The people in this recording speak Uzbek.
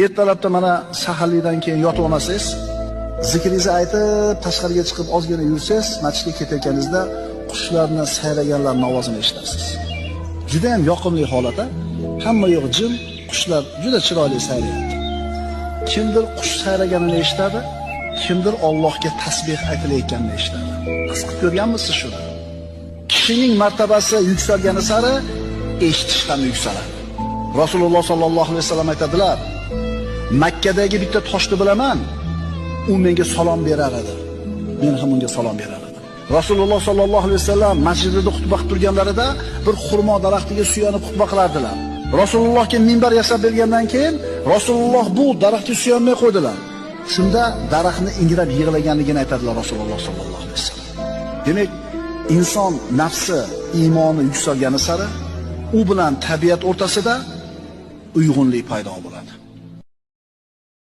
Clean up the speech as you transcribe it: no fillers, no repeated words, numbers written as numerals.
Ertalabda mana saharlikdan keyin yotib olmasangiz, zikringizni aytib, tashqariga chiqib ozgina yursangiz, masjidga ketayotganingizda qushlarni sayraganlarning ovozini eshitasiz. Juda ham yoqimli holat, hamma yo'q jim, qushlar juda chiroyli sayrayapti. Kimdir qush sayraganini eshitadi, kimdir Allohga tasbih aytilayotganini eshitadi. His qilib ko'rganmisiz shuni? Kishining martabasi yuksalgani sari eshitish ham yuksaladi. Rasululloh sallallohu alayhi vasallam aytadilar: Makkadagi bitta toshni bilaman, u menga salom berar edi. Men ham unga salom berar edim. Rasululloh sallallohu alayhi vasallam masjidida xutba qilib turganlarida bir xurmo daraxtiga suyanib xutba qilardilar. Rasulullohga minbar yasab bergandan keyin Rasululloh bu daraxtga suyanmay qo'ydilar. Shunda daraxtni ingrab yig'laganligini aytadilar Rasululloh sallallohu alayhi vasallam. Demak, inson nafsi, iymoni yuksalgani sari u bilan tabiat o'rtasida uyg'unlik paydo bo'ladi.